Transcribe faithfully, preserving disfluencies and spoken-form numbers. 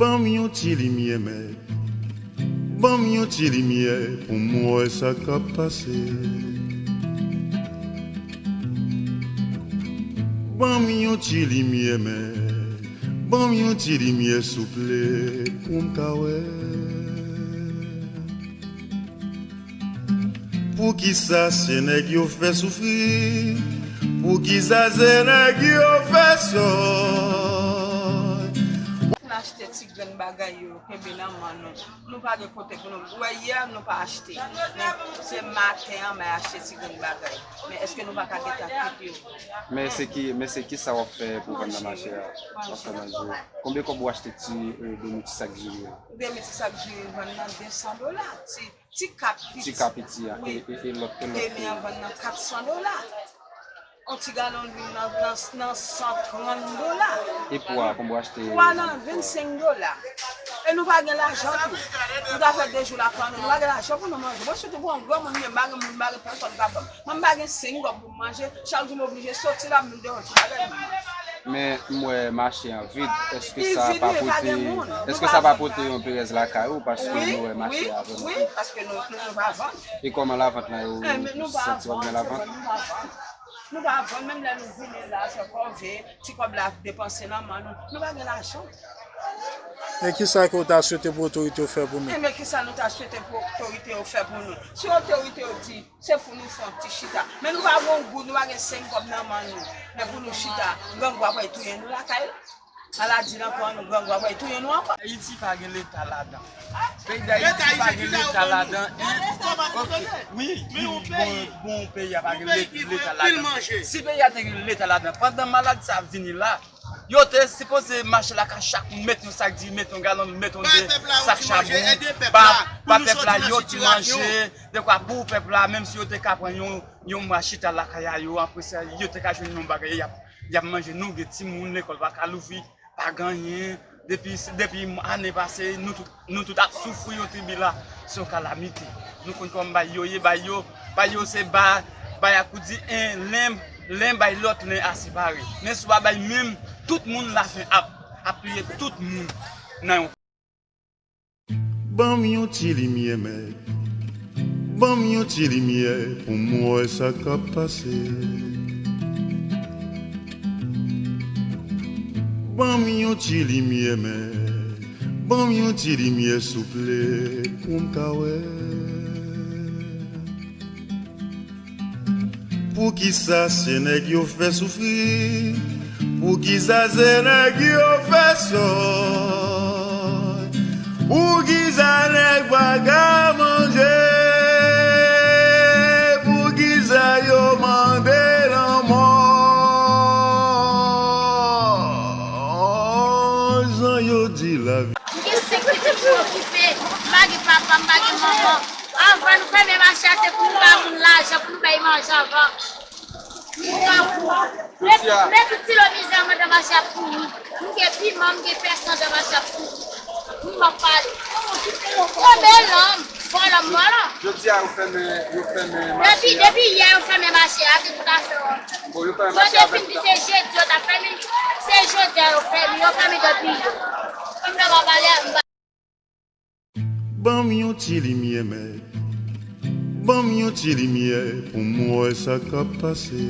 Ban m yon ti limyè, mèt. Ban m yon ti limyè pou m wè sa k ap pase. Ban m yon ti limyè, mèt. Ban m yon ti limyè, souple, pou m ka wè. Poukisa se nèg yo fè soufri? Poukisa se nèg yo fè sòy? N achte ti grenn bagay yo, kenbe nan men nou. Nou pa gen kote pou nou. Ou wè yè, nou pa achte. Men se maten an, m al achte ti grenn bagay. Men èske nou pa ka gentan kite yo? Men se ki, men se ki sa w ap fè pou vann nan mache a? W ap fè manje. Konbyen kòb ou achte ti, e, demi ti sak diri yo? Demi ti sak diri vann nan de san dola. Ti, ti kat piti. Ti kat piti a, e, e, e lòt, e lòt. Demi an vann nan kat san dola. On ti galon lwil nan, nan, nan san trant dola. E pwa, konbyen w achte? Pwa nan vennsenk dola. E nou pa gen lajan tou. Nou ta fè de jou la pandan, nou pa gen lajan pou nou manje. Mwen sitou pou yon granmoun, m pa gen moun, m pa gen pèsòn k ap ban m. Mwen m pa gen senk kòb pou m manje. Chak jou m oblije soti la, m vin devan ti bagay pou m manje. Men m wè mache an vid. Èske sa pa pote, èske sa pa pote yon perèz lakay ou? Paske nou wè mache a vrèman vid. Wi, paske nou, nou, nou pa vann. E kòman lavant la, ou santi w ap gen lavant? Nou pa vann. Nou pa vann, menm lè nou vini la, se kòve, ti kòb la depanse nan men nou. Nou pa gen lajan. E kisa ke w ta swete pou otorite yo fè pou nou? E men kisa nou ta swete pou otorite yo fè pou nou? Si otorite yo di, se pou nou fè yon ti chita. Men nou pa gen yon goud, nou pa gen senk kòb nan men nou. Men pou nou chita, grangou ap touye nou lakay la. Maladi nan kò nou, grangou ap touye nou ankò. Ayiti pa gen leta ladan. Peyi Dayiti pa gen leta ladan. Ok, wi, wi, bon, bon, peyi a pa gen leta ladan. Si peyi a te gen leta ladan, pandan maladi sa ap vini la, yo te sipoze mache lakay chak moun, met yon sak diri, met yon galon, met yon de sak chabon, ba, ba pèp la yon ti manje, dekwa pou pèp la, menm si yo te ka pran yon, yon mwa chita lakay a yo, apre sa, yo te ka jwenn yon bagay, y ap, y ap manje. Nou gen timoun, lekòl pa ka louvri, pa gen anyen. Depi, depi ane pase, nou tout, nou tout ap soufri yon tribilasyon, kalamite. Nou konn kòman bagay yo ye, bagay yo, bagay yo se ba, bagay a kou di en, len, len bay lòt, len a separe. Men si w pa bay menm, tout moun lafen ap, ap touye tout moun nan yon. Ban m yon ti limyè, mèt. Ban m yon ti limyè pou m wè sa k ap pase. Ban m yon ti limyè, mèt. Ban m yon ti limyè, souple, pou m ka wè. Poukisa se nèg yo fè soufri? Poukisa se nèg yo fè sòy? Poukisa nèg pa ka manje? Poukisa yo mande lanmò? Jan yo di lavi. M gen senk pitit pou okipe. M pa gen papa, m pa gen manman. Anvan nou fèmen mache a, se pou nou ba moun lajan, pou nou bay manje anvan. Depi, depi ti lo mizè mwen nan mache ap pouri. M gen piman, m gen pèson nan mache ap pouri. M p ap pale. Konbyen lòm? Bon, lòm, vòlò. Jodi a, yo fèmen, yo fèmen mache a. Depi, depi yè, yo fèmen mache a, se tout afè yo. Bon, yo fèmen mache a avèk. Yo te fin di se jedi yo t ap fèmen. Se jodi a yo fèmen, yo fèmen depi yè. M nan pa pale a, m pa Ban m yon ti limyè, mèt. Ban m yon ti limyè pou m wè sa k ap pase.